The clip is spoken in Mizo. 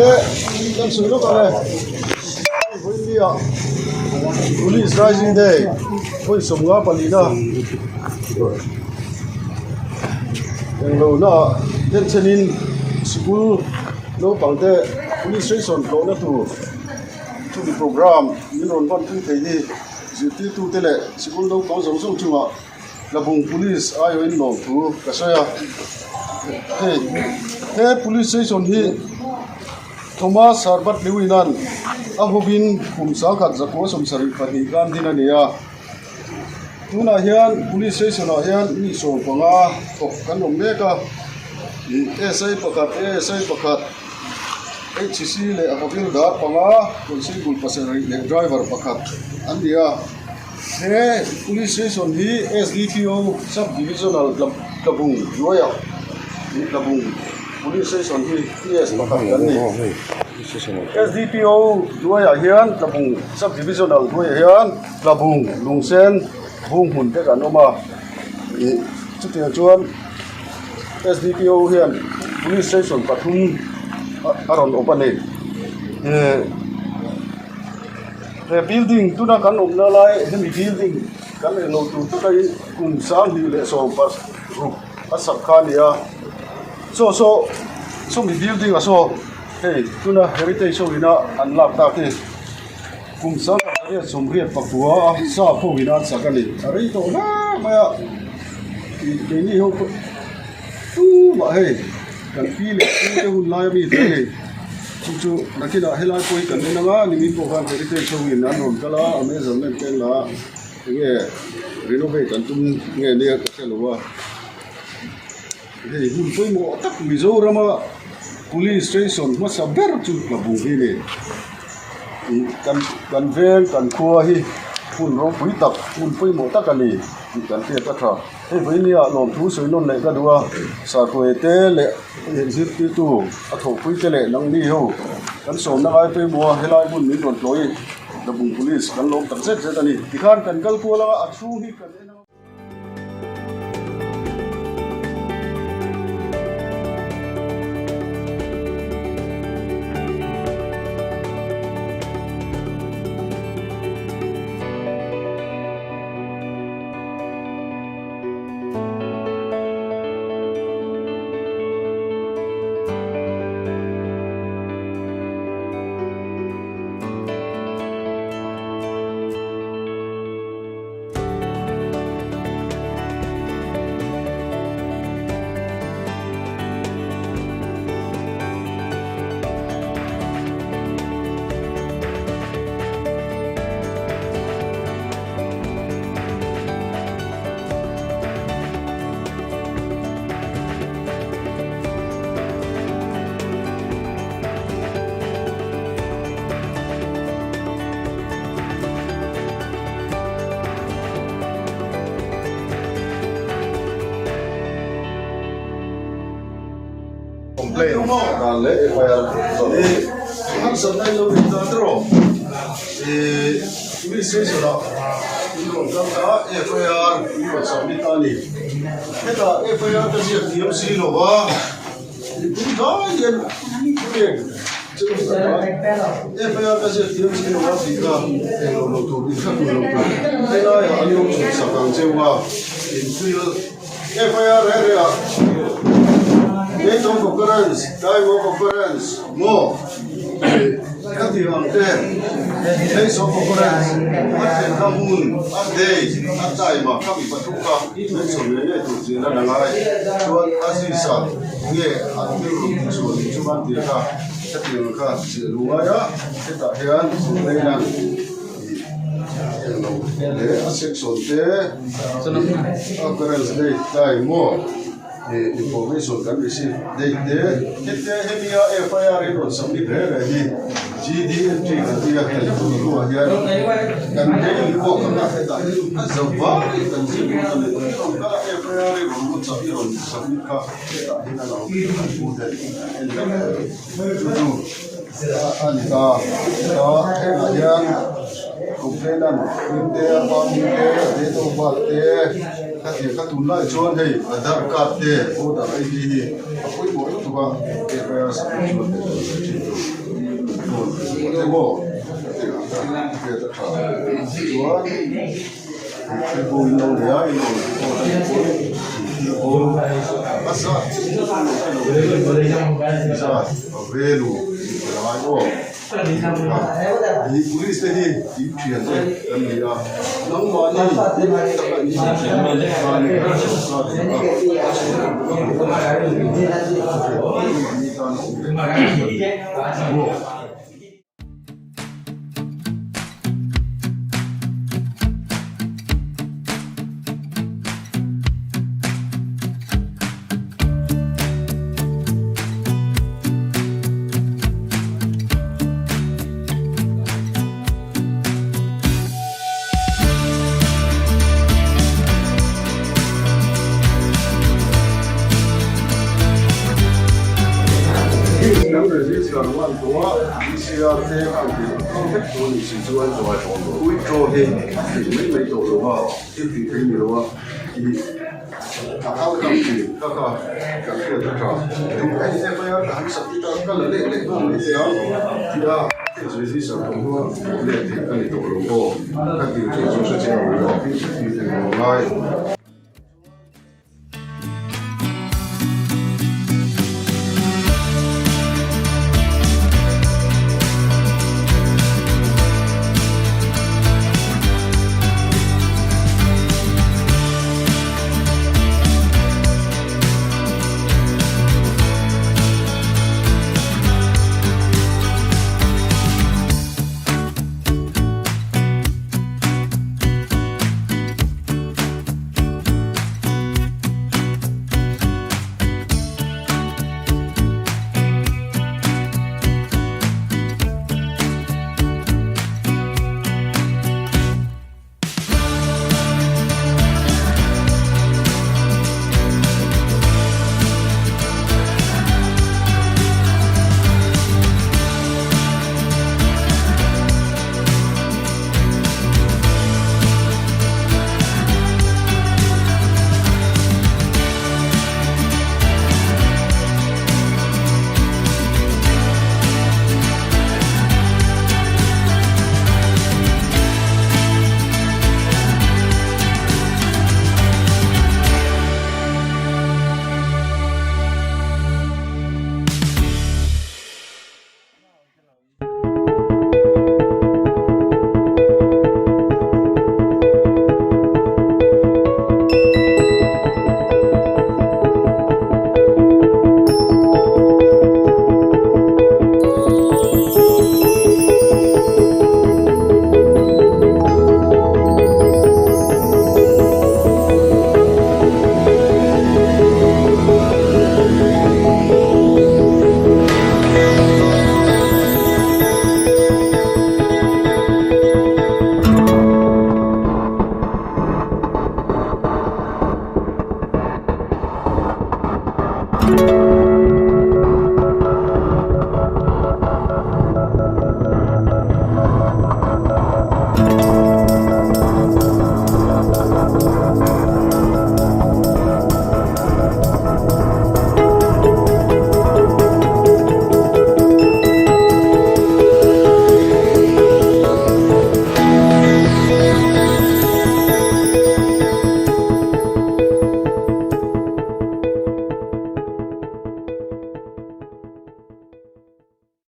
Awle, kan sawi lawk ang e. Vawinia Police Rising Day vawi 54 na englo naah denchhenin sikul naupang te Police Station tlawhna tur chumi programme min rawn hman pui thei hi zirtirtute leh sikul naupang zawng zawng chungah Tlabung Police aiawhin lawm thu ka sawi a, hei he Police Station hi Thomas Herbert Lewin-a'n a hawin kum 1972 khan din a ni a, tunah hian Police Station-ah hian mi 15 thawk kan awm mek a, SI pakhat, ASI pakhat, HC leh Havildar panga, Constable pasarih leh Driver pakhat an ni a. He Police Station hi SDPO Sub Divisional Tlabung hnuaiah Tlabung Police Station hi PS pakhat kan ni. SDPO hnuaiah hian Tlabung Sub Divisional hnuaiah hian Tlabung Lungsen bung hmun te kan awm a. Ih chutiang chuan SDPO hian Police Station pathum a rawn awp a ni. Ih. He building tuna kan awmna lai hemi building kan eng lo tur taka hi kum 2016 a sak kha a ni a saw saw sawmi building a saw hei tuna heritage ho ina an lak tak hi kum 1989 a sap ho ina an sak a ni a rei tawh hle mai a ih keini ho pawh tumah hei kan pi leh pu te hun lai ami te a ni. Chu chu nakinah helai pawh hi kan en anga nimin pawh khan heritage ho in an rawn kal a a measurement te an la a enge renovate an tum nge nia ka hre lo a hei hun pawimawh tak Mizorama police station hmasa ber chu Tlabung hi a ni ih kan kan veng kan khua hi hmun ropui tak hmun pawimawh tak a ni tih kan hriat a tha. Hei vawinia lawmthu sawi nawn leh ka duh a, Sartuai te leh zirtirtu a thawhpui te leh nangni ho kan sawmna ngai pawimawh a, helai hmun min rawn tlawih Tlabung Police kan lawm tak zet zet a ni. Tikhan kan kal kual anga a chhung hi kan en a. Complaint dan leh FIR hi harsatna in lo nei ta tiraw ih police station ah in rawn kal ta FIR in rawn submit ta a ni hetah FIR ka ziak thiam si lo va mipui hlai hian thureng FIR ka ziak thiam si lo va tih kha englo lo tur in hre tur lo tur helaiah an lo chhunsak ang cheu a in FIR reh reh ah Date of occurrence, time of occurrence maw ka tih ang te Place of occurrence a thlenna hmun a date a time ah kha mi pathum kha mention ngei ngei tur zir lan a ngai chuan a zisa nge an thil rawn tih chhuah nih chuan tih kha hetiang kha ziah luh ngai a hetah hian complainant Englo leh a section te occurrence date time maw ih information kan receive date te hete hemi a FIR in rawn submit reng reng hi GD entry kan tia hei tun hnuah hian kan daily work anga hetah hi a za vai kan zir lut a ni rawn kal a FIR i rawn lut chak i rawn submit kha hetah hian a lo kan hmu thei en vek chu chu. A ni ta ta hengah hian complainant hming te a pa hming te a date of birth te khatiang kha tunlai chuan hei aadhar card te voter ID hi a pawimawh lutuk a FIR submit chuan hei kan sawi thin tur. dawn emaw maw tih ang kha hriat a tha. Chuan thil bo in lo nei a, in lo report a nih pawn thil bo a zat chiah chu lo hre lo in zat a value tih ka ngai aw. Hi police te hi in thian te kan ni a, nangmahni taka in thian kha ni nangmahni tan a awm ve a. Kan register hman tawh a, PCR te khan tih a kal vek tawh a nih si chuan withdraw hi a theih mai mai tawh lo a, thil tih theih ni lo a tih a kal kan tih kha kha kan hriat a tha. Duh hei FIR ka han submit a, ka la leh leh nghal mai thei ang tih a register tawh hnu a leh theih a ni tawh lo aw ka tih chu chu hre chiang lo a, thil tih theih lo a ngai.